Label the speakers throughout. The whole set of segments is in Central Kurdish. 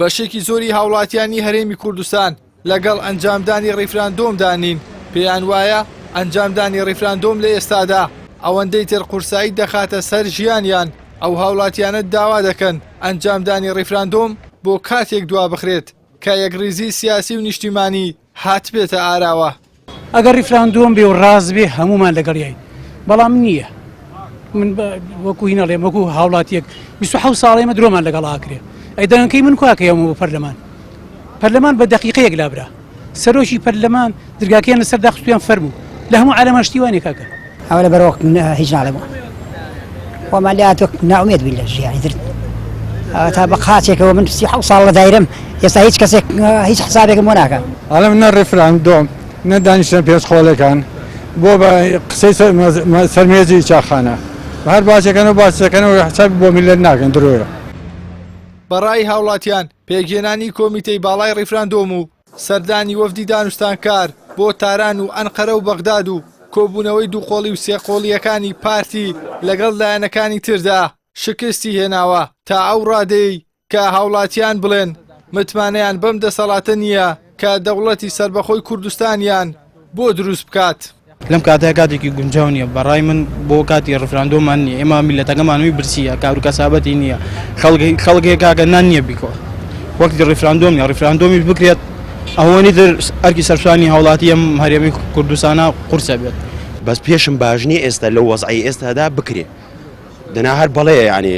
Speaker 1: بەشێکی زۆری هاوڵاتیانی هەرێمی کوردستان لەگەڵ ئەنجامدانی ڕیفراندۆمدا نین، پێیان وایە ئەنجامدانی ڕیفراندۆم لە ئێستادا ئەوەندەی تر قورسایی دەخاتە سەر ژیانیان، ئەو هاوڵاتیانە داوا دەکەن ئەنجامدانی ڕیفراندۆم بۆ کاتێک دوابخرێت کە یەکڕیزی سیاسی و نیشتیمانی هاتبێتە ئاراوە.
Speaker 2: ئەگەر ڕیفراندۆم بێ و ڕاست بێ هەموومان لەگەڵیین بەڵام نییە من وەکو هی نەڵێم وەکو هاوڵاتیەک 27 ساڵ ئێمە درۆمان لەگەڵ ئاکرێ ئەی دەنگەکەی من کواکەیەمە بۆ پەرلەمان پەرلەمان بە دقیقەیەک لابرا سەرۆکی پەرلەمان درگاکەیان لەسەر داخستویان فەرموو لە هەموو عالەمان شتی وانە کاکە.
Speaker 3: ئەوە لەبەر وەک هیچ ناڵێم خۆمان لێ هاتووە نائومێد بین لە ژیانی تر تا بە قاچێکەوە من 37 ساڵ لە دایرم ئێستا هیچ کەسێک هیچ حسابێکم بۆ ناکات.
Speaker 4: ئەڵێم نە ڕیفراندۆم نە دانیشتنە پێنج خۆڵەکان بۆ بە قسەی سەر مێزی چاخانە هەر باسەکەن و باسەکەن و حساب بۆ میللەت ناکەن درۆیە.
Speaker 1: بە ڕای هاوڵاتیان پێکهێنانی کۆمیتەی باڵای ڕیفراندۆم و سەردانی وەفدی دانوستانکار بۆ تاران و ئەنقەرە و بەغداد و کۆبوونەوەی دووقۆڵی و سێقۆڵییەکانی پارتی لەگەڵ لایەنەکانی تردا شکستی هێناوە تا ئەو ڕادەیەی کە هاوڵاتیان بڵێن متمانەیان بەم دەسەڵاتە نییە کە دەوڵەتی سەربەخۆی کوردستانیان بۆ دروست بکات.
Speaker 5: لەم کاتە کاتێکی گونجاو نییە بەڕای من بۆ کاتی ڕفراندۆمان نییە ئێمە میلەتەکەمان وی برسیە کار و کەسابەتی نییە خەڵک خەڵک کاکە نان نییە بیکۆ وەختی ڕیفراندۆم نیە ڕیفراندۆمی بکرێت ئەوەنی تر ئەرکی سەرشانی هاوڵاتی ئەم هەرێمی کوردستانە قورسە بێت.
Speaker 6: بەس پێشم باش نیە ئێستا لەو وەزعەی ئێستادا بکرێ دەنا هەر بەڵێ یعنی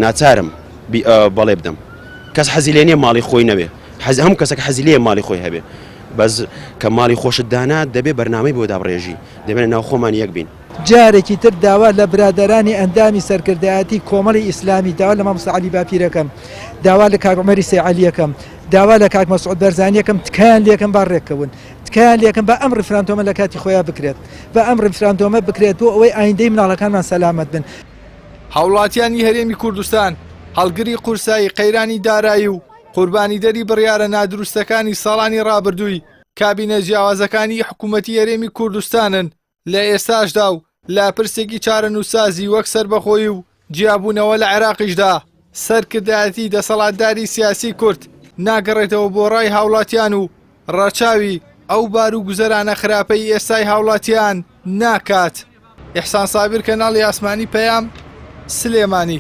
Speaker 6: ناچارم بەڵێ بدەم کەس حەزی لێ نیە ماڵی خۆی نەبێ حەز هەموو کەسێک حەزی لێیە ماڵی خۆی هەبێ بەس کە ماڵی خۆشت دانا دەبێ بەرنامەی بۆ دابڕێژی دەبێ لە ناو خۆمان یەک بین.
Speaker 7: جارێکی تر داوا لە برادەرانی ئەندامی سەرکردایەتی کۆمەڵی ئیسلامی، داوا لە مامۆستا عەلی باپیر ئەکەم، داوا لە کاک عومەری سەی عەلی ئەکەم، داوا لە کاک مەسعود بەرزانی ئەکەم تکایان لێکەم با ڕێککەون، تکایان لێکەم با ئەم ڕیفراندۆمە لە کاتی خۆیا بکرێت، با ئەم ڕیفراندۆمە بکرێت بۆ ئەوەی ئایندەی مناڵەکانمان سەلامەت بن.
Speaker 1: هاوڵاتیانی هەرێمی کوردستان هەڵگری قورسایی قەیرانی دارایی و قوربانیدەری بڕیارە نادروستەکانی ساڵانی ڕابردووی کابینە جیاوازەکانی حکوومەتی هەرێمی کوردستانن لە ئێستاشدا و لە پرسێکی چارەنووسسازی وەک سەربەخۆیی و جیابوونەوە لە عێراقیشدا سەرکردایەتی دەسەڵاتداری سیاسی کورد ناگەڕێتەوە بۆ ڕای هاوڵاتیان و ڕەچاوی ئەو بار و گوزەرانە خراپەی ئێستای هاوڵاتیان ناکات. ئیحسان سابیر کەناڵی ئاسمانی پەیام، سلێمانی.